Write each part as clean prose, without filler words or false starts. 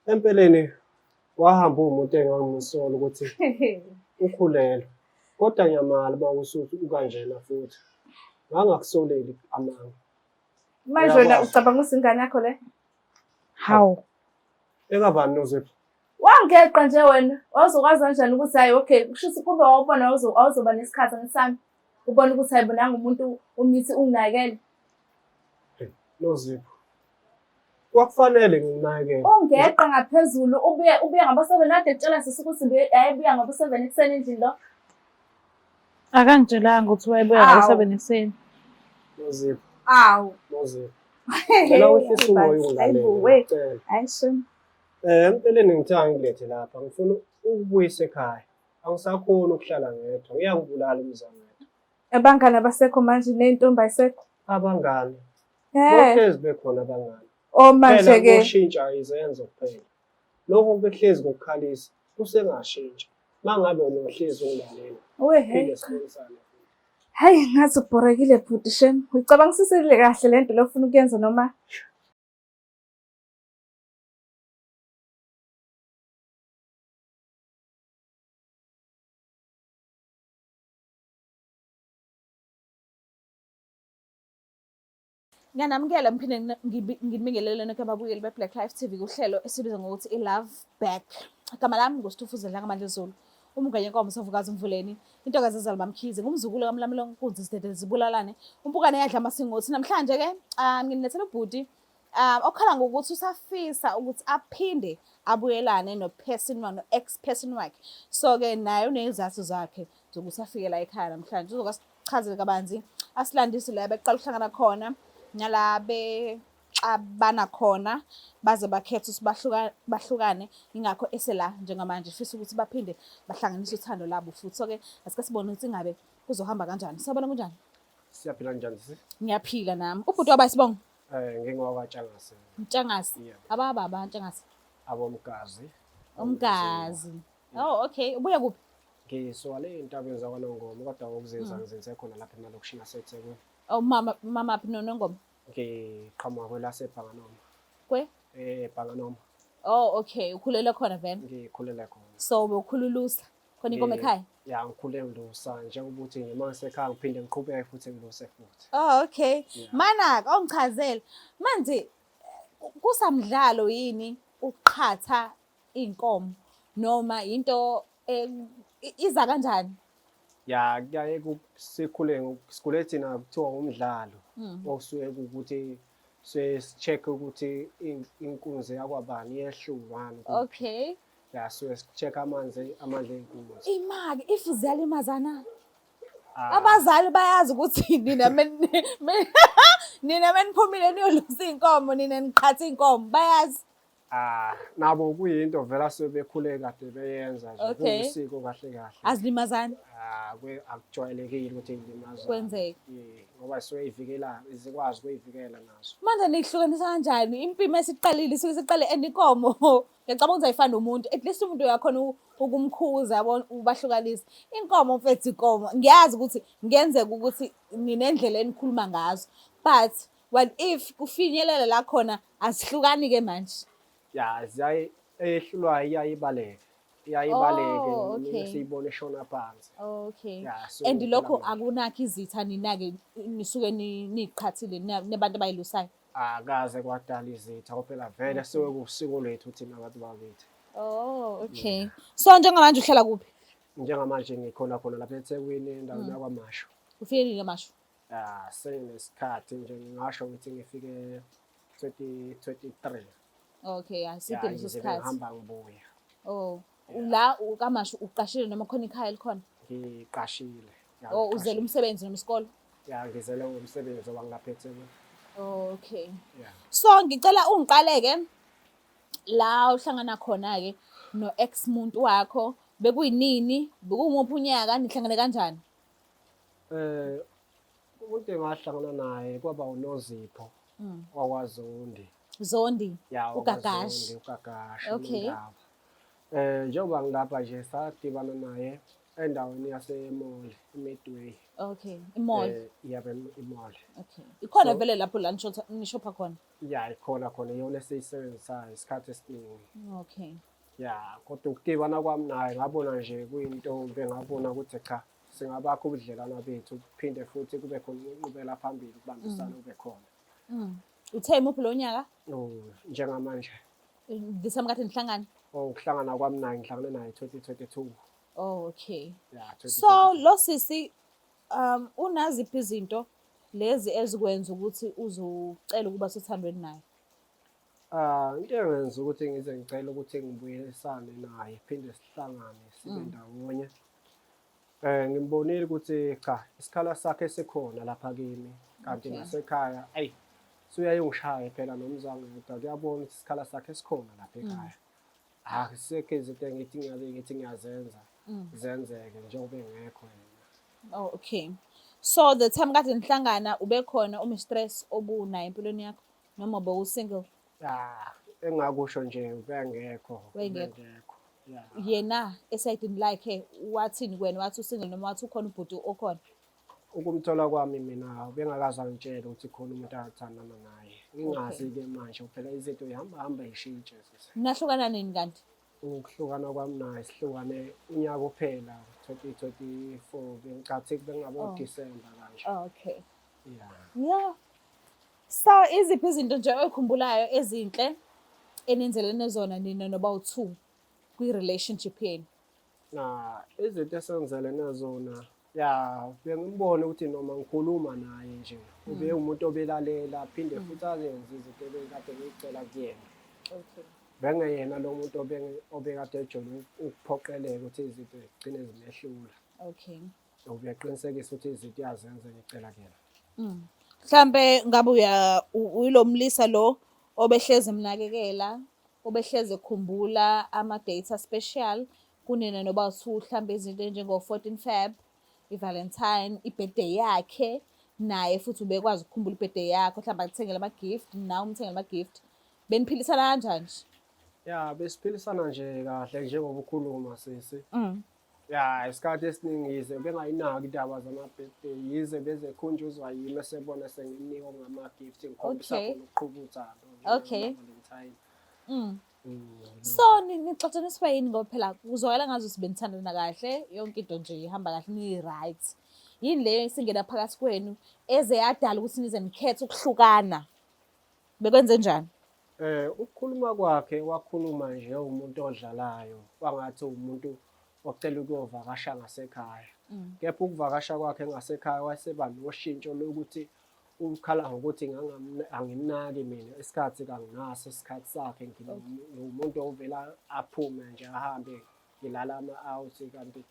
Empeleni wahamba uwumuntu engangimusola ukuthi ukhulelwe. Kodwa ngiyamala uma usuthi ukanjena futhi. Ngangakusoleli amanga. Manje wena Uyakwazi. ucabanga ukuthi ingane yakho le? Hawu. Ekabani Nozipho? Wangeqa nje wena. Wawuzokwazi kanjani ukuthi hayi okay, kusho ukuthi kube wawubona wawuzoba nesikhathi ngesami. Ubona ukuthi hayi bonanga umuntu umithi unginakele. Nozipho. Kwakufanele ngikunakekele. Ungeqa ngaphezulu ubuye ubuye ngabo-7 kade kutshela sisi ukuthi yayibuya ngabo-7 ekuseni endlini lo. Akangitshelanga ukuthi wayebuya Awu. ngo-7 ekuseni. Nozipho, Awu. Nozipho. Cela wehlise umoya ungilalele. Hayibo, we. ngiyacela. Hayi shame. Empeleni ngithe angikulethe lapha ngifuna ukubuyisa ekhaya. Angisakhoni ukuhlala ngedwa. Uyangibulala umzangedwa. Abangani abasekho manje ney'ntombi ayisekho. Abangani. Eh. Bohlezi bekhona abangani. Oh manje Phela ke. kushintsha izenzo kuphela. Lokho bekuhlezi kukukhalisa kusengashintsha. Mangabe wena uhlezi ungilalela. Wehe. Phinde sibonisane. Hayi ngathi ubhorekile bhuti shem. Uyicabangisisile kahle lento le ofuna ukuyenza noma? Ngiyanamukela ngiphinde nginibingelele nonke ababukeli be-Black Life TV kuhlelo esibiza ngokuthi i-Love Back. Igama lami nguSithufuze Dlangamandla Zulu, umngane wenkomo sovukazi umvuleni, intokazi ezalwa Mkhize, ngumzukulu kaMlamula Nkunzi zidede zibulalane, umpukane yadla amasingothi. Namhlanje-ke nginilethela ubhuti okhala ngokuthi usafisa ukuthi aphinde abuyelane no-person no-ex person wakhe. So-ke naye uney'zathu zakhe zokuthi afike la ekhaya namhlanje. Uzokasichazela kabanzi, asilandise la beqala ukuhlangana khona nala bexabana khona baze bakhethe ukuthi bahlukane. Ingakho esela njengamanje efisa ukuthi baphinde bahlanganise uthando labo futhi. So-ke asike sibone ukuthi ingabe kuzohamba kanjani. Sawubona, kunjani? Siyaphila njani sisi? Ngiyaphila nami. Ubhuti waba isibongo? NgingowakwaTshangase. Mtshangase. Yebo. Abababa Ntshangase. Abomgazi. Umgazi. Oh okay. Ubuya kuphi? Ngisuka le entabeni zakwaNongoma kodwa ngokuzinza ngizinze khona lapha emalokishini aseThekwini. Oh mama mama phi noNongoma? Ngiqhamuka kwelaseBhanganoma. Kwe? Bhanganoma. Oh okay. Ukhulele khona vele. Ngikhulele khona. So bewukhululusa khona inkomo ekhaya? Ya ngikhule ngilusa njengoba uthi nje uma ngisekhaya ngiphinde ngiqhubeke futhi ngiluse futhi. Oh okay. Yeah. Mana awungichazele. Manje kusamdlalo yini ukuqhatha iy'nkomo noma into iza kanjani? Ya kuyaye sikhule sikhule thina kuthiwa umdlalo osuke kuwukuthi siye-check ukuthi inkunzi yakwabani yehlukani. Okay. Ya suke si-check amanzi amandla ey'nkunzi. Imaki if ziyalimazana. Abazali bayazi ukuthi nina nina meniphumile niyolusa iy'nkomo nina niqhatha iy'nkomo bayazi. Ah, nabo kuyinto vela sebekhule kade beyenza nje Okay. kuwusiko kahle kahle. Azilimazani. Ah, akujwayelekile ukuthi ilimazane. Kwenzeke. Yeah, ngoba isuke ivikela, izikwazi ukuyivikela nazo. Manje nihlukanisa kanjani? Impimo esiqalile isuke isiqale and inkomo ngiyacabanga ukuthi ayifani nomuntu. At least umuntu uyakhona ukumkhuza yabo ubahlukanisa. Inkomo mfethu inkomo. Ngiyazi ukuthi kungenzeka ukuthi ninendlela enikhuluma ngazo but what if kufinyelela la khona azihlukani ke manje? Ya, ziyaye eyehlulwayo iyaye ibaleke. Iyaye ibaleke Oh, noma okay. siyibona ishona phansi. Okay. Ya, so And lokho phela akunakho izitha nina-ke nisuke niyiqhathile nabantu abayilusayo. Akaze kwadala izitha ngoba phela vele suke kuwusiko lwethu thina abantu bakithi. Oh, okay. So njengamanje uhlala kuphi? Njengamanje ngikhona khona lapha eThekwini endaweni yakwaMashu. Ufike nini kwaMashu? Ah, senginesikhathi nje ngingasho ukuthi ngifike 2023. Okay, aside Ya, leso ngize sikhathi. ngihamba ngibuya. Oh, la kaMashu uqashile noma khona ikhaya elikhona? Ngiqashile. Ya, Oh, uzele ngiqashile. umsebenzi noma isikole? Ya, ngizele umsebenzi ngoba ngilapha eThekwini. Okay. Ya. So ngicela ungiqale-ke la uhlangana khona-ke no-ex muntu wakho bekuyinini, bekuwumuphi unyaka, nihlangane kanjani? Umuntu engahlangana naye kwaba uNozipho wakwaZondi. Zondi, Ya, uGagashi. wakwaZondi, uGagashi Okay. uNondaba. Njengoba ngilapha nje sadibana naye Endaweni yase-mall, i-Midway. Okay, i-mall. Yebo, i-mall. Okay. Ikhona vele lapho la nishopha khona? Ya, ikhona khona, iyona esiyisebenzisayo isikhathi esiningi. Okay. Ya, kodwa ukudibana kwami naye ngabona nje kuyintombi, ngabona ukuthi cha, singabakho ubudlelwano bethu, kuphinde futhi kube khona inqubela phambili, ukubambisana kube khona. Uthe imuphi lo nyaka? Oh, njengamanje. This time kade nihlangana? Oh, ukuhlangana kwami naye ngihlangane naye 2022. Oh, okay. Yeah, So lo sisi unaziphi izinto lezi ezikwenza ukuthi uzocela ukuba sothandweni naye? Ah, into engenza ukuthi ngize ngicela ukuthi ngibuyisane naye, phinde sihlangane sibe ndawonye. Ngimbonile ukuthi cha, isikhala sakhe sikhona lapha kimi, kanti nasekhaya ayi suyayongishaya phela nomzangedwa, kuyabona ukuthi isikhala sakhe sikhona lapha ekhaya. Akusekho izinto engithi ngiyabe ngithi ngiyazenza zenzeke njengoba engekho yena. Oh, okay. So the time kade nihlangana ubekhona umistress obunayo empilweni yakho noma bowusingle? Ah, engakusho nje ubengekho. Wayengekho. Ubengekho. Yeah. Yena esayidini lakhe wathini kuwena, wathi usingle noma wathi ukhona ubhuti okhona? Ukumthola kwami mina ubengakaze angitshele ukuthi khona umuntu athandana naye. Ngingazi-ke manje phela izinto ihamba hamba ishintshe sisi. Nahlukana nini kanti? Ukuhlukana kwami naye sihlukane unyaka ophela 2024, bengicathi bengabo December kanje. Okay. Yeah. Yeah. So iziphi izinto nje oyikhumbulayo ezinhle enenzelene zona nina noba u2 kwi-relationship yenu? Na izinto esenzelene zona, ya, bengimbona ukuthi noma ngikhuluma naye nje ube umuntu obelalela, aphinde futhi azenze izinto ebekade ngiyicela kuyena. Bengeyena lo muntu obekade ejwayele ukuphoqeleka ukuthi izinto zigcine zimehlula. Ubeqinisekisa ukuthi izinto uyazenza engicela kuyena. Mhlambe ngabe uya uyilo mlisa lo obehlezi emnakekela, obehlezi ekhumbula ama-dates a-special kunina noba u-two, mhlambe izinto ey'njengo-14 Feb, i-Valentine, i-birthday yakhe, naye futhi ubekwazi ukukhumbula i-birthday yakho, mhlawumbe akuthengele ama-gift, nawe umthengele ama-gift. Beniphilisana kanjani nje? Ya, besiphilisana nje kahle njengoba ukhuluma sisi. Ya, isikhathi esiningi yize bengayinaki indaba zama-birthday, yize bezekhunjuzwa yimi esebona sengimnika okungama-gift, ngikhombisa khona ukuqhuba uthando njengama-Valentine. So nixatshaniswa yini, ngoba phela kuzwakala ngazuthi benithandana kahle, yonke into nje ihamba kahle, ni-right. Yini leyo esingena phakathi kwenu eze yadala ukuthi nize nikhethe ukuhlukana? Bekwenze njani? Ukukhuluma kwakhe wakhuluma nje umuntu odlalayo, wangathi umuntu ocela ukuyovakasha ngasekhaya. Kepha ukuvakasha kwakhe ngasekhaya wayeseba noshintsho lokuthi ukhala ngokuthi angimnaki mina, isikhathi kanginaso isikhathi sakhe, ngiwumuntu ovela aphume nje ahambe, ngilala ama-out, kanti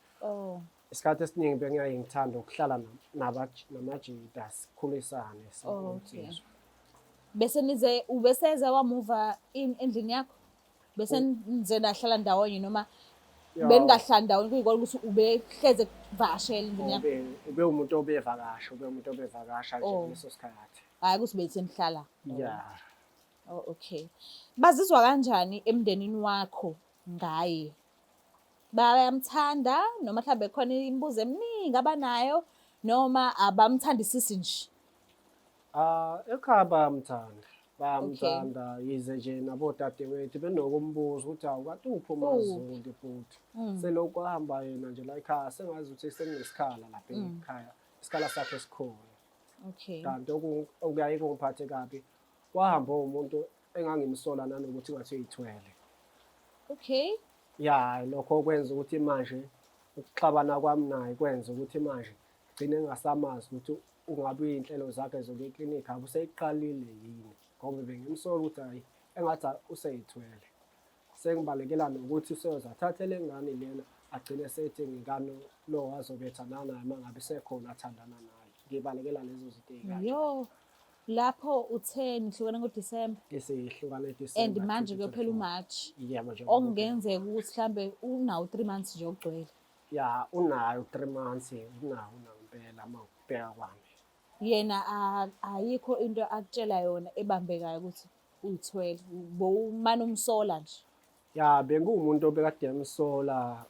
isikhathi esiningi bengiyaye ngithanda ukuhlala namajita, sikhulisane sinsizwa. Bese nize ubeseze wamuva in endlini yakho? Bese nize nahlala ndawonye noma beningahlali ndawonye, kuyikona ukuthi ubehleze kuvakashela endlini yakho? Ube umuntu obevakasha, ube umuntu obevakasha nje ngaleso sikhathi. Hhayi ukuthi bethe nihlala. Yeah. Oh, okay. Bazizwa kanjani emndenini wakho ngaye? Bayamthanda noma mhlawumbe khona imibuzo eminingi abanayo noma abamthandisisi nje? Ah, ekhaya bayamthanda. Bayamthanda yize nje nabodadewethu benokumbuza ukuthi awu kanti uphi uMaZondi futhi. Selokhu ahamba yena nje la ekhaya sengazi ukuthi sekunesikhala lapha ekhaya. Isikhala sakhe sikhona. Kanti okuyaye kungiphathe kabi, wahamba umuntu engangimsola nanokuthi ngathi uyithwele. Ya, lokho kwenza ukuthi manje ukuxabana kwami naye kwenza ukuthi manje gcine ngingasamazi ukuthi ungabe iy'nhlelo zakhe zokuya eklinikhi abe useyiqalile yini, ngoba bengimsola ukuthi hhayi engathi useyithwele. Sengibalekela nokuthi useyoze athathe le ngane lena agcine sethi ngikano lo azobe ethandana naye uma ngabe sekhona athandana naye. Ngibalekela lezo zinto ey'kanjalo. Yo, lapho uthe nihlukene ngoDisemba? Sihlukane December. And manje kuyophela uMarch. Yebo, nje. Okungenzeka ukuthi mhlambe unawo 3 months nje ogcwele. Ya, unayo 3 months, unawo impela uma ukubheka kwami. Yena ayikho into akutshela yona ebambekayo ukuthi uyithwele, bowumane umsola nje. Ya, benguwumuntu obekade emsola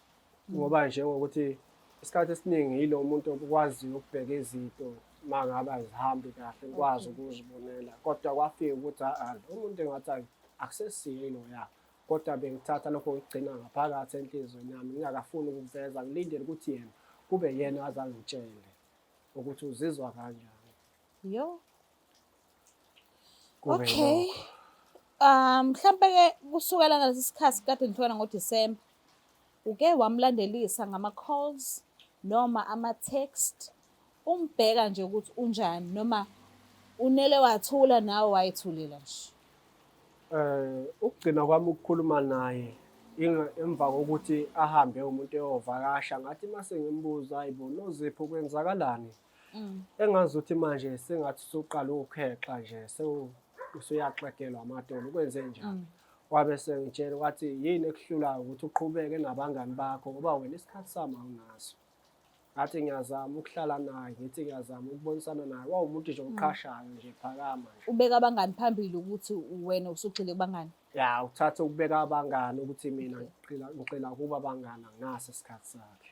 ngoba njengokuthi Isikhathi esiningi yilo muntu okwaziyo ukubheka izinto uma ngabe azihambi kahle ngikwazi ukuzibonela kodwa kwafika ukuthi a lo muntu engathi akusesiye loya kodwa bengithatha lokho ngikugcina ngaphakathi enhliziyweni yami ngingakafuni ukukuveza ngilindele ukuthi yena kube yena azangitshele ukuthi uzizwa kanjani. Yo. Okay. Mhlampe ke kusukela ngalesi sikhathi kade nihlukana ngoDisemba uke wamlandelisa ngama-calls noma ama-text umbheka nje ukuthi unjani noma unele wathula nawe wayethulela nje? Eh ukugcina kwami ukukhuluma naye emva kokuthi ahambe umuntu eyovakasha ngathi mase ngimbuza hayibo Nozipho kwenzakalani? Mm. Engazi ukuthi manje sengathi usuqala ukukhexa nje usuyaxegelwa amadolo kwenze njani? Mm. Wabe sengitshela wathi yini ekuhlulayo ukuthi uqhubeke nabangani bakho ngoba wena isikhathi sami awunaso. Ngathi ngiyazama ukuhlala naye, ngithi ngiyazama ukubonisana naye. Wawumuntu nje oqhashayo nje phakama nje. Ubeka abangani phambili ukuthi wena usugxile kubangani. Ya, uthatha ukubeka abangani ukuthi mina ngigxila ngigxila kuba abangani anginaso isikhathi sakhe.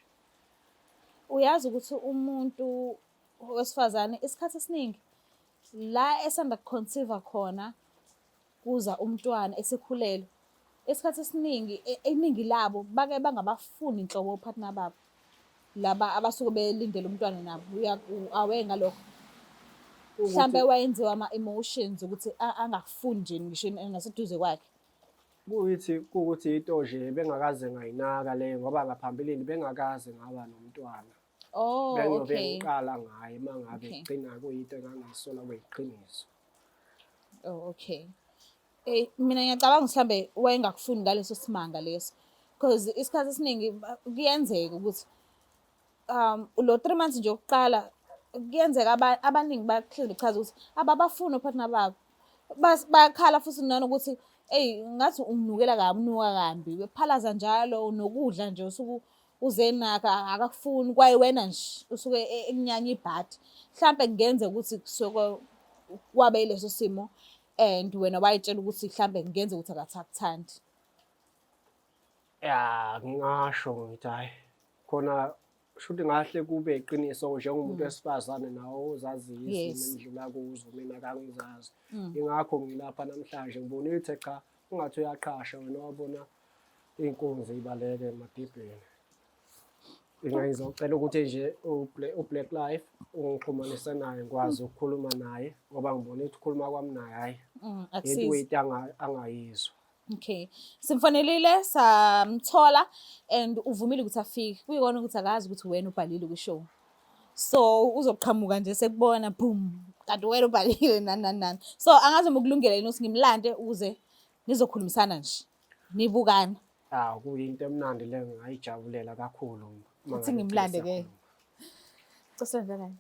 Uyazi ukuthi umuntu wesifazane isikhathi esiningi la esanda kuconceive khona kuza umntwana esekhulelwe isikhathi esiningi iningi labo bake bangabafuni nhlobo opartner babo laba abasuke belindele umntwana nabo aware ngalokho mhlampe wayenziwa ama-emotions ukuthi angakufuni nje ngisho naseduze kwakhe. Kuyithi kuwukuthi into nje bengakaze ngayinaka leyo ngoba ngaphambilini bengakaze ngaba nomntwana. Oh, Bengiyobe okay. ngiqala ngaye uma ngabe Okay. kugcina kuyinto engangiyisola kuyiqiniso. Oh, okay. Eh mina ngiyacabanga mhlambe wayengakufuni ngaleso simanga leso. Because isikhathi esiningi kuyenzeka ukuthi lo 3 months nje yokuqala kuyenzeka abaningi bahlezi bechaza ukuthi ababafuni opartner babo. Bayakhala futhi nanokuthi eyi ngathi unginukela kabi unuka kambi bephalaza njalo nokudla nje usuke uzenaka akakufuni kwaye wena nje usuke ekunyanya ibhadi. Mhlampe kungenzeka ukuthi kusuke kwabe yileso simo and wena wayitshela ukuthi mhlampe kungenzeka ukuthi akasakuthandi. Ya ngingasho ngithi hhayi khona shuthi ngahle kube iqiniso njengomuntu wesifazane nawo ozaziyo izimo endidlula kuzo mina kangizazi. Ingakho ngilapha namhlanje ngibone ukuthi cha ungathi uyaqhasha wena wabona iy'nkunzi ibaleke emadibheni. Ngizocela ukuthi nje uBlack Life ungixhumanise naye ngikwazi ukukhuluma naye ngoba ngibona ukuthi ukukhuluma kwami naye hhayi into kuyinto angayizwa. Okay. Simfonelile samthola and uvumile ukuthi afike. Kuyikona ukuthi akazi ukuthi wena ubhalile kwi-show. So uzoqhamuka nje sekubona boom kanti wena ubhalile nani nani nani. So angazi uma ukulungela yini ukuthi ngimlande ukuze nizokhulumisana nje. Nibukana. Ah kuyinto emnandi leyo ngingayijabulela kakhulu. uma Uthi ngabe ngimlande ke. siyakhuluma. Cosela njani?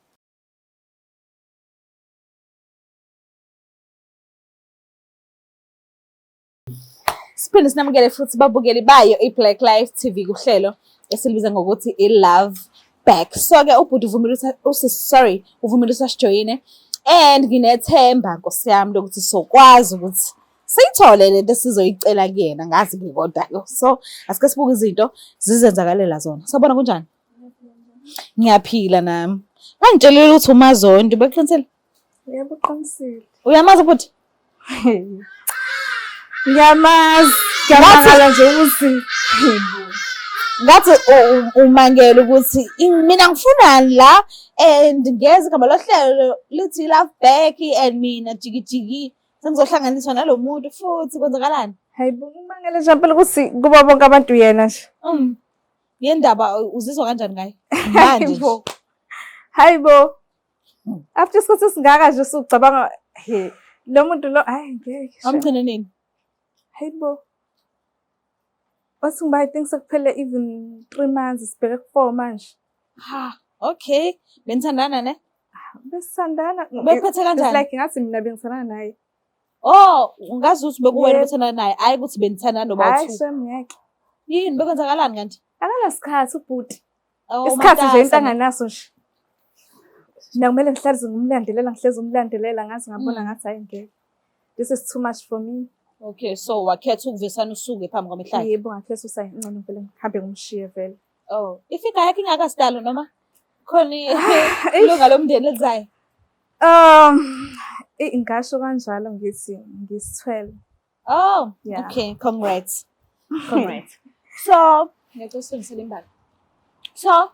Siphinde sinamukele futhi babukeli bayo i-Black Life TV kuhlelo esilibiza ngokuthi i-Love Back. So-ke ubhuti uvumile ukuthi sorry, uvumile ukuthi asijoyine and nginethemba nkosi yami lokuthi sokwazi ukuthi siyithole lento esizoyicela kuyena ngazi-ke kodwa-ke. So asike sibuke izinto zizenzakalela zona. Sawubona kunjani? Ngiyaphila nami. Bangitshelile ukuthi uMazondi, beqinisile? Yebo uqinisile. Uyamazi ubhuti? Ngiyamazi. Ngiyamangala nje ukuthi Ngathi umangele ukuthi mina ngifunani la and ngiyeza igama lohlelo lithi love back and mina jiki jiki sengizohlanganiswa nalo muntu futhi kwenzakalani? Hayibo ngimangele nje impela ukuthi kuba bonke abantu yena nje. Yendaba uzizwa kanjani ngayo? Manje nje. Hayibo. Hayibo. After isikhathi esingaka nje usucabanga he lo muntu lo hayi ngeke. shem. Wamgcina nini? Hayibo. Wathi ngiba I think sekuphele even 3 months sibheke ku-4 manje. Ha, okay. Benithandana ne? Besithandana. Bekuphethe It's kanjani? like ngathi mina bengithandana naye. Oh, ungazi ukuthi bekuwena Yebo. obuthandana naye, hhayi ukuthi benithandana noba Hayi u-two. shem ngeke. Yini bekwenzakalani kanti? Akanasikhathi ubhuti. Oh, Isikhathi nje into umatasa. anganaso nje. Mina kumele ngihlale ngimlandelela ngihlezi ngimlandelela ngaze ngabona ngathi hayi ngeke. This is too much for me. Okay, so wakhetha ukuvesana usuke phambi kwamehlo akhe. Yebo ngakhetha ukuthi hayi ngcono vele ngihambe ngimshiye vele. Oh, ifiga yakho ingaka sidalo noma khona ilunga lomndeni elizayo? Ngasho kanjalo ngithi ngisithwele. Oh, Yeah. okay, congrats. Congrats. So, ngiyacela usifundisele imbali. So,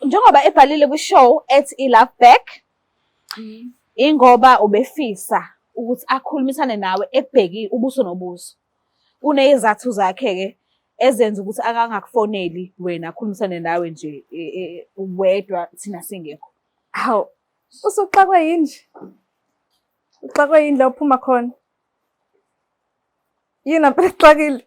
njengoba ebhalile kwi-show ethi i-Love Back, ingoba ubefisa ukuthi akhulumisane nawe ekubhekile ubuso nobuso. Unezizathu zakhe-ke ezenza ukuthi akangakufoneli wena akhulumisane nawe nje wedwa thina singekho. Hawu, usuxakwe yini nje? Uxakwe yini la uphuma khona? Yini ampela exakile?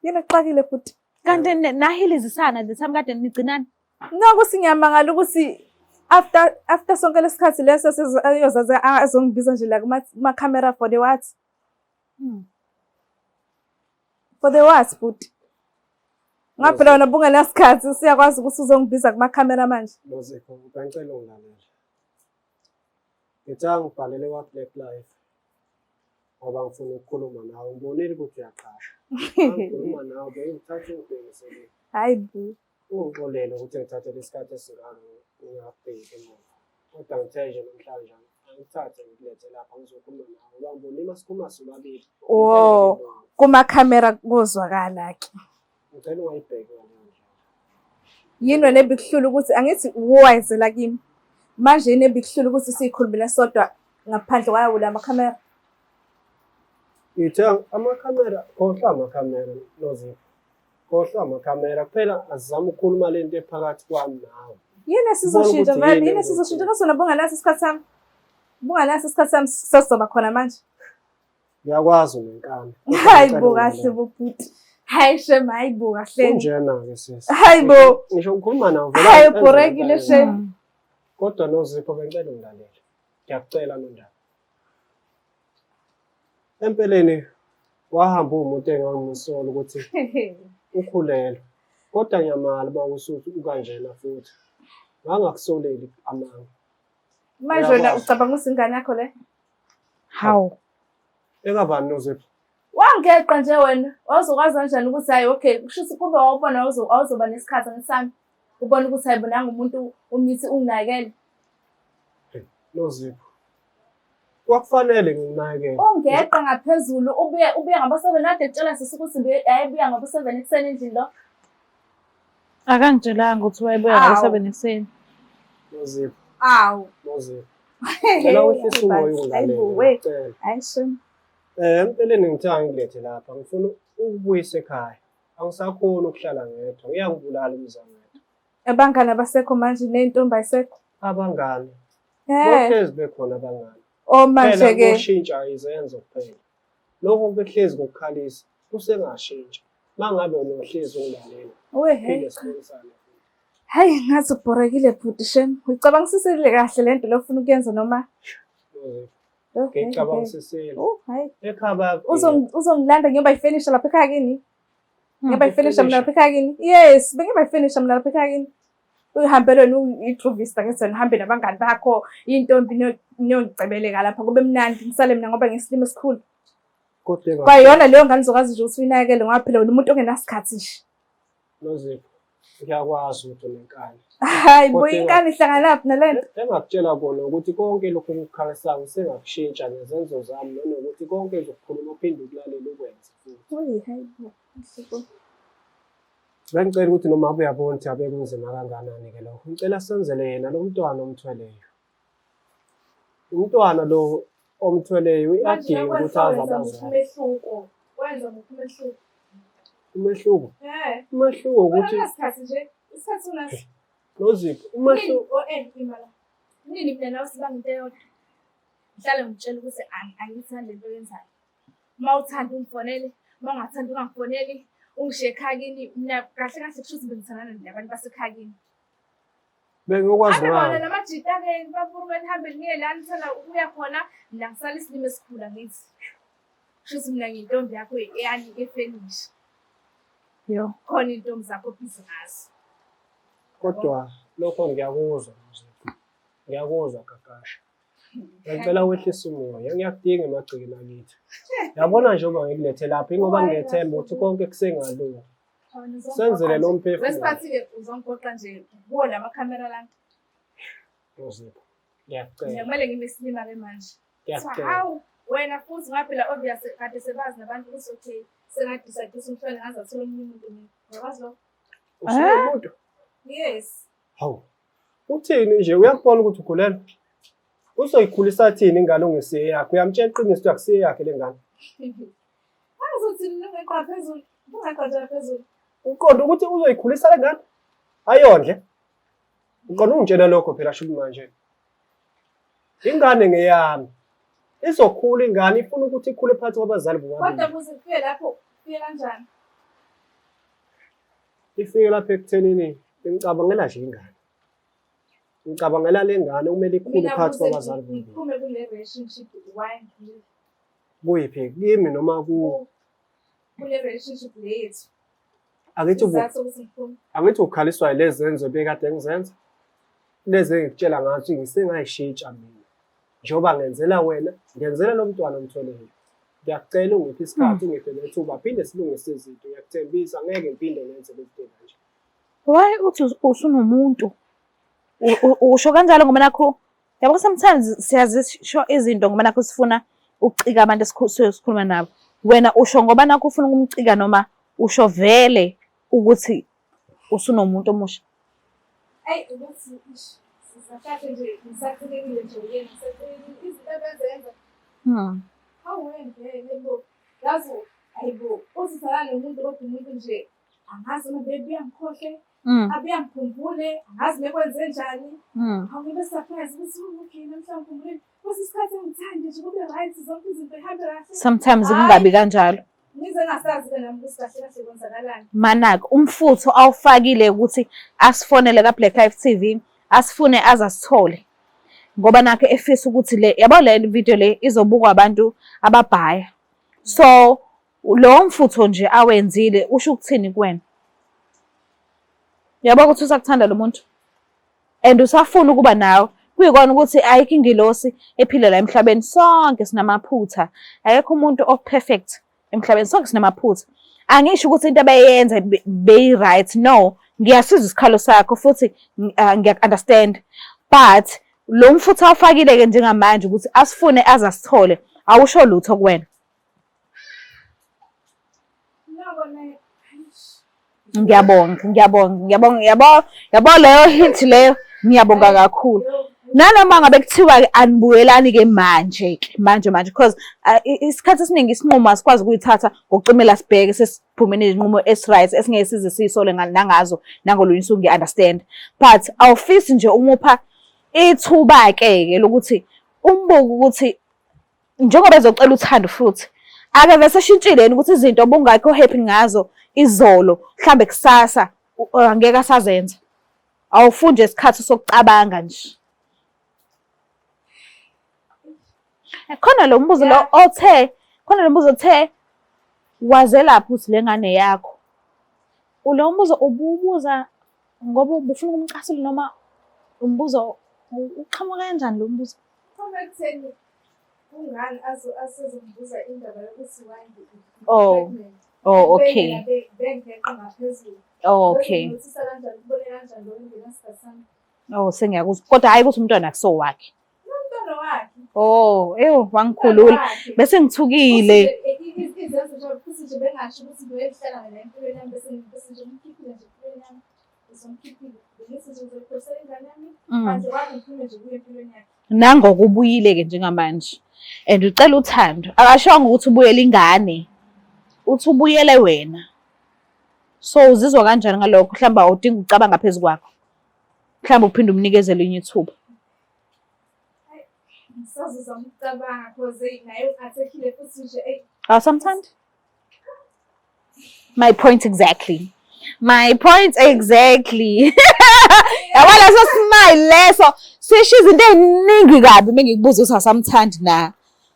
Yini exakile futhi? Kanti nahilizisana the time kade nigcinana? Naku singiyamangala ukuthi after sonke lesikhathi leso ayozaze azongibiza nje la kuma camera for the what? For the what bhuti? Ngaphela wena bungenasikhathi usiyakwazi ukuthi uzongibiza kuma camera manje. Nozipho, bengicela ungilalele. Ngithi angibhalele kwa-Black Life ngoba ngifuna ukukhuluma nawe. Ngibonile ukuthi uyaqasha. Ngikhuluma nawe bengithatha ungibhekise le. Hayi bo. Ungixolele ukuthi ngithathe lesikhathi esingaka ngingakubheki emuva. Kodwa ngithe nje namhlanje angithathe ngikulethe lapha ngizokhuluma nawe ngoba ngibonile uma sikhuluma sobabili. Wo, kuma camera kuzwakala ke. Ngicela ungayibheki ngaleyo ndlela. Yini wena ebikuhlula ukuthi angithi wayezela kimi. Manje yini ebikuhlula ukuthi siyikhulumele sodwa ngaphandle kwawo la makhamera? Ngithe amakhamera, khohlwa amakhamera Nozipho. Khohlwa amakhamera kuphela azizame ukukhuluma lento ephakathi kwami nawe. Yini esizoshintsha Ubona vele? ukuthi Yini yini esizoshintsha kasona bunganaso isikhathi sami? Bunganaso isikhathi sami sesizoba khona manje. Ngiyakwazi unenkani. Hayi bo kahle bo bhuti. Hayi shem, hayi bo kahle. Kunjena-ke sisi. Hayi bo. Ngisho ngikhuluma nawe vele Hayi enze ubhorekile lento shem. ayenzayo. Kodwa Nozipho bengicela ungilalele. Ngiyakucela Nondaba. Empeleni wahamba uwumuntu engangimusola ukuthi ukhulelwe. Kodwa ngiyamala uma usuthi ukanjena futhi. Ngangakusoleli amanga. Manje wena Uyakwazi. ucabanga ukuthi ingane yakho le? Hawu. Ekabani Nozipho? Wangeqa nje wena. Wawuzokwazi kanjani ukuthi hayi okay, kusho ukuthi kube wawubona awuzoba nesikhathi ngisami. Ubona ukuthi hayi bonanga umuntu umithi unginakele. Nozipho. Kwakufanele ngikunakekele. Ungeqa ngaphezulu ubuye ngabo 7 kade kutshela sisi ukuthi yayibuya ngabo 7 ekuseni endlini lo. Akangitshelanga ukuthi wayebuya Awu. ngo-7 ekuseni. Nozipho, Awu. Nozipho. Ngicela wehlise umoya ungilalele. Hayi bo, we. Ngiyacela. Hayi shem. Empeleni ngithe angikulethe lapha ngifuna ukubuyisa ekhaya. Angisakhoni ukuhlala ngedwa. Ngiyangibulala umzamo wethu. Abangani abasekho manje ney'ntombi ayisekho. Abangani. Eh. Bohlezi bekhona abangani. Oh manje Phela ke. kushintsha izenzo kuphela. Lokhu bekuhlezi ngokukhalisa kusengashintsha. Mangabe unohlezi ungilalela. We hey. Phinde sibonisane. Hayi ngathi ubhorekile bhuti shem. Uyicabangisisile kahle lento lo ufuna ukuyenza noma? Nozipho, Oh, hey, hey. Ngicabangisisile. Oh hayi. Ekhaya bayakudinga. Uzongilanda ngiyoba yifinisha lapha ekhaya kini. Ngiyoba yifinisha mina Ifinisha? lapha ekhaya kini. Yes, bengiyoba yifinisha mina lapha ekhaya kini. Uhambe wena uyi-truvista ngithi wena uhambe nabangani bakho, iy'ntombi niyongicebeleka lapha kube mnandi ngisale mina ngoba ngisilimo esikhulu. Kodwa Kwayona leyo ngane uzokwazi nje ukuthi uyinakekele ngoba phela wena umuntu ongenasikhathi nje. Nozipho, ngiyakwazi ukuthi unenkani. Hayi bo Kodwa inkani ihlanganaphi nalento? Engakutshela kona ukuthi konke lokhu okukhalisayo sengakushintsha ngezenzo zami nanokuthi konke engizokukhuluma uphinde ukulalele ukwenze futhi. Oyi hayi bo. Hayi bo. Bengicela ukuthi noma uyabona ukuthi abe kunzima kangakanani-ke lokho. Ngicela senzele yena lo mntwana omthweleyo. Umntwana lo omthweleyo uyadinga ukuthi azi abazali. Umehluko. Wenza muphi umehluko? Umehluko, Eh. umehluko ukuthi Unasikhathi nje. Isikhathi unaso. Nozipho, umehluko Oh imala. Nini mina nawe sibanga into eyodwa. Ngihlale ngitshela ukuthi angiyithandi lento oyenzayo. Uma uthanda ungifonele, uma ungathandi ungangifoneli, ungishiye ekhaya kini. Mina kahle kahle kusho ukuthi bengithandana nabantu basekhaya kini. bengiyokwazi Ave bona ngani. namajita-ke bavume nihambe niye la nithanda ukuya khona. Mina ngisala isilimo esikhulu angithi. Kusho ukuthi mina ngiyintombi yakho eyanike efenisha. Yo. Khona iy'ntombi zakho obhizi ngazo. Kodwa lokho ngiyakuzwa Nozipho. Ngiyakuzwa Gagasha. Ngicela wehlise umoya, ngiyakudinga emagcekeni akithi. Yabona njengoba ngikulethe lapha, ingoba ngiyethemba ukuthi konke kusengalunga. Senzele lo mphefumulo. Wesikhathi-ke uzongigoqa nje kuwo la makhamera lana. Nozipho. Ngiyacela. Mina kumele ngime isilima-ke manje. Ngiyacela. Hawu wena futhi ngoba phela obvious kade sebazi nabantu ukuthi okay sengadisayidisa umhlwane ngaze athola omunye umuntu mina. Uyakwazi lokho? Usunomuntu? Yes. Hawu. Uthini nje uyakubona ukuthi ukhulelwe? Uzoyikhulisa thini ingane ongesiye yakhe? Uyamtshela iqiniso ukuthi akusiye yakhe le ngane. Angizothini ngingeqa phezulu. Ungeqa nje phezulu. Uqonda ukuthi uzoyikhulisa le ngane? Ayondle. Uqonda ungitshela lokho phela shuthi manje. Ingane ngeyami. Izokhula ingane ifuna ukuthi ikhule phakathi kwabazali Kodwa bobabili. kuze kufike lapho kufike kanjani? Ifike lapha ekuthenini ngicabangela nje ingane. Ngicabangela le ngane kumele ikhule Mina phakathi kuze kwabazali bobabili. ngiphume kule relationship why Kuyiphi? Kimi noma ku kule relationship le yethu. Angithi ubu Isizathu sokuthi ngiphume. angithi ukhaliswa yilezi zenzo ebekade ngizenza. Lezi engikutshela ngazo ngisengayishintsha mina. Njengoba ngenzela wena, ngenzela lo mntwana omtholele. Ngiyakucela ungiphe isikhathi, ungiphe nethuba, phinde silungise izinto. Ngiyakuthembisa ngeke ngiphinde ngenze lezi zinto kanje. Why uthi usunomuntu? Usho kanjalo ngoba nakhu yabo sometimes siyazisho izinto ngoba nakhu sifuna ukucika abantu esisuke sikhuluma nabo. Wena usho ngoba nakhu ufuna ukumcika noma usho vele ukuthi usunomuntu omusha? Ayi ukuthi ish sisakahle nje ngisacikekile nje uyena ngisacikekile izinto abezenza. Hawu wena bo. Yazi ayibo uthi sala nomuntu kodwa umuntu nje angazi noma bebuya ngikhohle abuya ngikhumbule angazi bekwenze njani. Hawu ngibe surprise ukuthi oh, okay namhlanje ngikhumbulile. Kwesinye isikhathi ngithande nje kube right zonke izinto ihambe kahle. Sometimes kungabi kanjalo. Ngize ngasazi-ke nami ukuthi kahle kahle kwenzakalani. Manake umfutho awufakile ukuthi asifonele ka Black Life TV asifune aze asithole ngoba nakhe efisa ukuthi le yabo le video le izobukwa abantu ababhaya so lowo mfutho nje awenzile usho ukuthini kuwena yabo ukuthi usakuthanda lo muntu and usafuna ukuba nawe kuyikona ukuthi ayikho ingilosi ephila la emhlabeni sonke sinamaphutha akekho umuntu o-perfect emhlabeni sonke sinamaphutha angisho ukuthi into abeyenza beyi-right no ngiyasizwa isikhalo sakho futhi ngiyaku-understand but lo mfutho awufakile-ke njengamanje ukuthi asifune aze asithole awusho lutho kuwena. Ngiyabonga, ngiyabonga, ngiyabonga, yabo, yabo leyo hint leyo ngiyabonga kakhulu. Nanoma ngabe kuthiwa-ke anibuyelani-ke manje-ke manje manje because isikhathi esiningi isinqumo asikwazi ukuyithatha ngokucimela sibheke sesiphume nezinqumo esi-right esingeke size siyisole nangazo nangolunye usuku ngiya-understand. But awufisi nje umupha ithuba-ke ke lokuthi umbuke ukuthi njengoba ezocela uthando futhi ake vese eshintshile yini ukuthi izinto obungakho happy ngazo izolo mhlambe kusasa angeke asazenza awufundi nje isikhathi sokucabanga nje khona lo mbuzo lo othe khona lo mbuzo othe wazelaphi ukuthi le ngane yakho lo mbuzo ububuza ngoba ubufuna ukumcasula noma umbuzo uqhamuka kanjani lo mbuzo? Khona ekutheni kungani asezongibuza indaba yokuthi why Oh. Oh, okay. Bengeqa ngaphezulu. Oh, okay. Nginothisa kanjani, ubone kanjani lo ngenasikhathi sami. Oh, sengiyakuzwa. Kodwa hhayi ukuthi umntwana akuso wakhe. Umntwana wakhe. Oh, ewu wangikhulula. Bese ngithukile. Izenzo nje futhi nje bengasho ukuthi ngiyohlala la empilweni yami bese bese nje ngimkhiphile nje empilweni yami. Ngizomkhiphile. Bengithi nje ngizoyikhulisa ingane yami. Manje wabe ngiphume nje kuye empilweni yakhe. Nangokubuyile-ke njengamanje and ucela uthando akashongo ukuthi ubuyele ingane uthi ubuyele wena so uzizwa kanjani ngalokho mhlawumbe awudingi ukucabanga phezu kwakho mhlawumbe uphinde umnikeze elinye ithuba. Ngisazozama ukucabanga cause naye ungiphathekile futhi nje eyi. Awusamthandi? My point exactly. My point exactly. Yabo leso smile leso sisho izinto ey'ningi kabi uma ngikubuza ukuthi awusamthandi na.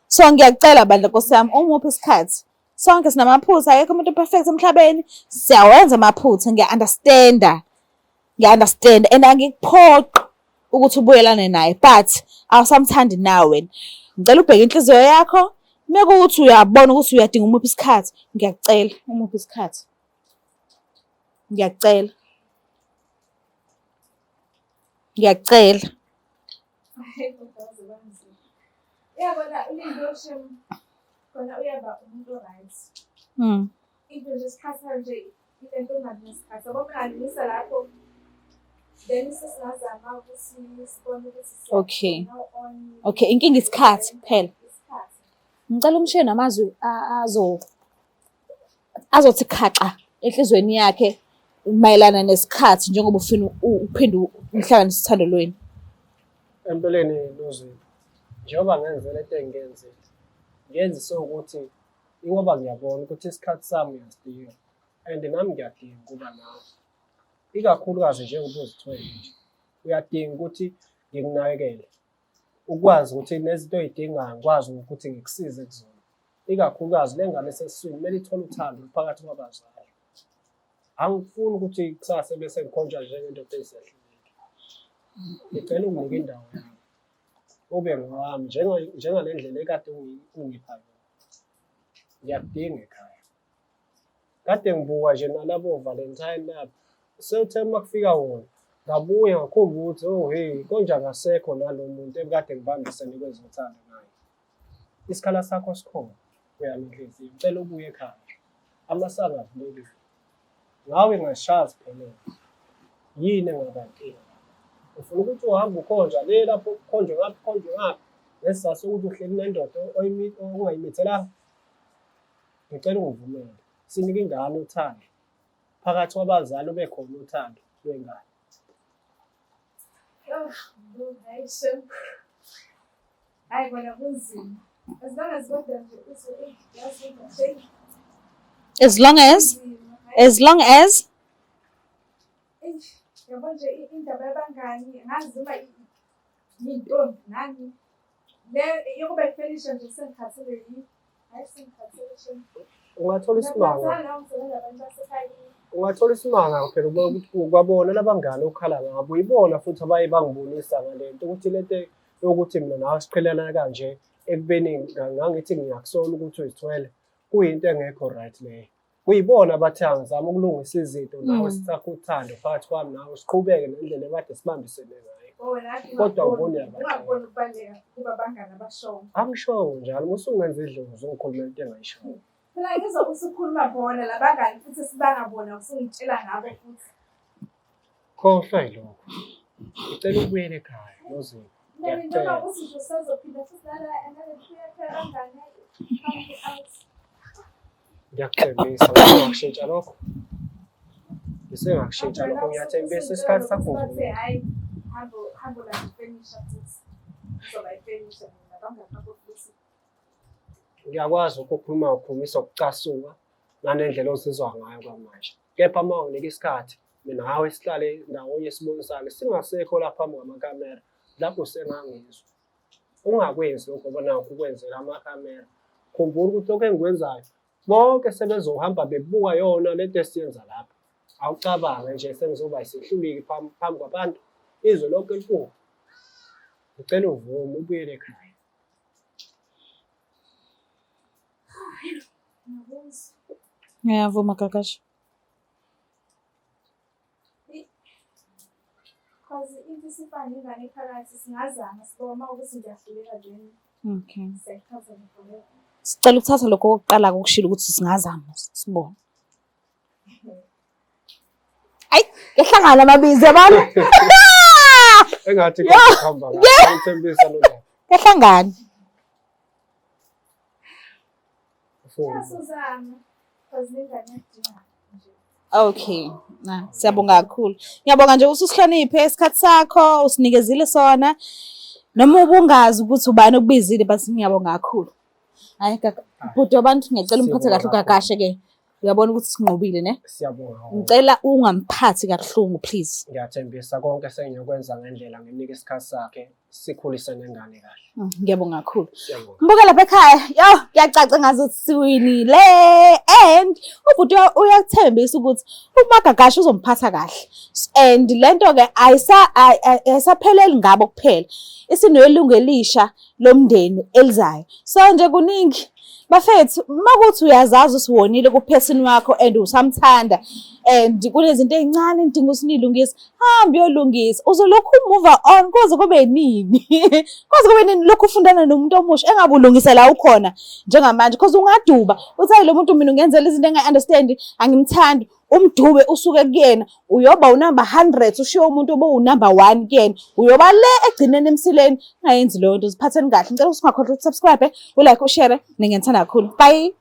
So ngiyacela bandla Nkosi yami umuphe isikhathi. Sonke sinamaphutha akekho umuntu perfect emhlabeni. Siyawenza amaphutha ngiya-understand-a. Ngiya-understand and angikuphoqi ukuthi ubuyelane naye but awusamthandi na wena. Ngicela ubheke inhliziyo yakho mekuwukuthi uyabona ukuthi uyadinga umuphe isikhathi ngiyakucela umuphe isikhathi. Ngiyacela. Ngiyacela. Uyabona uLindo shem khona uyaba umuntu o-right. Into nje isikhathi nje ile nto ongabi nesikhathi. Yabo ngingalungisa lapho then sesingazama ukuthi sibone ukuthi Okay. now on Okay, inkinga isikhathi kuphela. isikhathi. Ngicela umshiye namazwi azothi khaxa enhlizweni yakhe mayelana nesikhathi njengoba ufuna uphinde uhlanganise uthando lwenu. Empeleni Nozipho, njengoba ngenze lento engiyenzile, ngiyenzise ukuthi ingoba ngiyabona ukuthi isikhathi sami uyasidinga and nami ngiyadinga ukuba nawe. Ikakhulukazi njengoba uzithwele nje, uyadinga ukuthi ngikunakekele, ukwazi ukuthi nezinto oy'dingayo ngikwazi ukuthi ngikusize kuzona. Ikakhulukazi le ngane esesiswini kumele ithole uthando phakathi kwabazali. Angifuni ukuthi kusasa bese ngikhonjwa njengendoda eyisehluleki. Ngicela unginike indawo yami, ube ngowami njengale ndlela ekade ungipha yona. Ngiyakudinga ekhaya. Kade ngibuka nje nalabo Valentine laba. Sewuthe uma kufika wona ngabuya ngakhumbula ukuthi oh hey konje akasekho nalo muntu ebekade ngibambisene kwezothando naye. Isikhala sakho sikhona kweyami inhliziyo. Ngicela ubuye ekhaya. Amasango avulekile. Ngawe ngashaya ziphelele. Yini engaba inkinga? Ufuna ukuthi uhambe ukhonjwa le lapho ukhonjwe ngapha ukhonjwe ngapha ngesizathu sokuthi uhleli nendoda ongayimithelanga. Ngicela ungivumele sinike ingane uthando phakathi kwabazali ube khona uthando lwengane. Oh, hayi shem. Hayi kona kunzima. As long as kodwa nje uthi eh yazi nje As long as kunzima. Hayi, as long as eish, yabo nje indaba yabangani ngazi uma yintombi nani. Le yokuba ifenisha nje sengikhathele yiyo. Hayi sengikhathele shem. Ungathola isimanga, Ngiyakhathala ngisebenza abantu basekhaya. ungathola isimanga phela ukuthi kwabona labangani okhala ngabo ibona futhi abaye bangibonisa ngale nto ukuthi lento yokuthi mina nawe siqhelelana kanje ekubeni ngangithi ngiyakusola ukuthi uzithwele kuyinto engekho right leyo. Kuyibona abathe angizama ukulungisa izinto nawe sisakhe uthando phakathi kwami nawe siqhubeke nendlela ekade sibambisene ngayo. Oh, wena Kodwa ngibona uyabaxoxa. ungakuboni ukubaluleka kuba abangani abashoyo. Angishongo njalo, uma usungenza idlozi ungikhulumela into engayishoyo. Phela ngizwa usukhuluma bona labangani futhi sibanga bona usungitshela ngabo futhi. Khohlwa yilokho. Ngicela ubuyele ekhaya Nozipho. Mina Ngiyacela. ngibona ukuthi nje usazophinda futhi nala nale phela abangani come out. Ngiyakuthembisa ngisengakushintsha lokho. Ngisengakushintsha lokho ngiyathembisa isikhathi sakho Bathi ngizokunika. hayi hambo hambo la ifenisha futhi. Kuzoba ifenisha mina abangani bakho futhi. Ngiyakwazi ukukhuluma ukhulumisa ukucasuka nanendlela ozizwa ngayo kwamanje. Kepha uma unginika isikhathi mina nawe sihlale ndawonye sibonisane singasekho lapha phambi kwamakhamera lapho sengangizwa. Ungakwenzi lokho ngoba nakho ukwenzela amakhamera. Khumbula ukuthi lokho engikwenzayo bonke sebezohamba bebuka yona lento esiyenza lapha. Awucabange nje sengizoba isihluleki phambi kwabantu izwe lonke libuka. Ngicela uvume ubuyele ekhaya. Ngiyakuzwa. Ngiyavuma Gagashi. Cause into isifana nengane phakathi singazama sibona uma ukuthi ngiyahluleka then Okay. siyachaza forever. Sicela ukuthatha lokho okokuqala kokushilo ukuthi singazama sibone. Ayi, kehlangana amabizo yabona? Engathi kuhamba kahle. Ngithembisa lo ndaba. Kehlangana. Ufuna. Siyasuzama cause nengane iyadinga nje. Okay. Na, siyabonga kakhulu. Ngiyabonga nje ukuthi usihloniphe isikhathi sakho, usinikezile sona. Noma ubungazi ukuthi ubani okubizile but ngiyabonga kakhulu. Hayi gaga, bhuti wabantu ngiyacela umphathe kahle uGagashe ke. Uyabona ukuthi sinqobile ne? Siyabonga. kakhulu. Ngicela ungamphathi kabuhlungu please. Ngiyathembisa konke sengiyokwenza ngendlela ngimnike isikhathi sakhe sikhulise nengane kahle. Ngiyabonga kakhulu. Siyabonga. Mbuka lapha ekhaya, yo, kuyacaca ngazuthi siwinile and ubhuti uyakuthembisa ukuthi uMagagashe uzomphatha kahle. And lento ke ayisapheleli ngabo kuphela. Isinelungu elisha lomndeni elizayo. So nje kuningi. Bafethu, makuthi uyazazi usiwonile ku-person wakho and usamthanda and kunezinto ey'ncane enidinga ukuthi niy'lungise, hamba uyolungisa. Uzolokhu u-move on kuze kube nini? Kuze kube nini lokhu ufundana nomuntu omusha engabe ulungisa la ukhona njengamanje, because ungaduba uthi hayi lo muntu mina ungenzela izinto engayi-understand, angimthandi. Umdube usuke kuyena, uyoba unumber 100 ushiye umuntu obowunumber 1 kuyena, uyoba le egcineni emsileni. Ungayenzi leyo nto, ziphatheni kahle. Ngicela ukuthi ungakhohlwa ukusubscribe, ulike, ushare. Nginithanda kakhulu. Bye.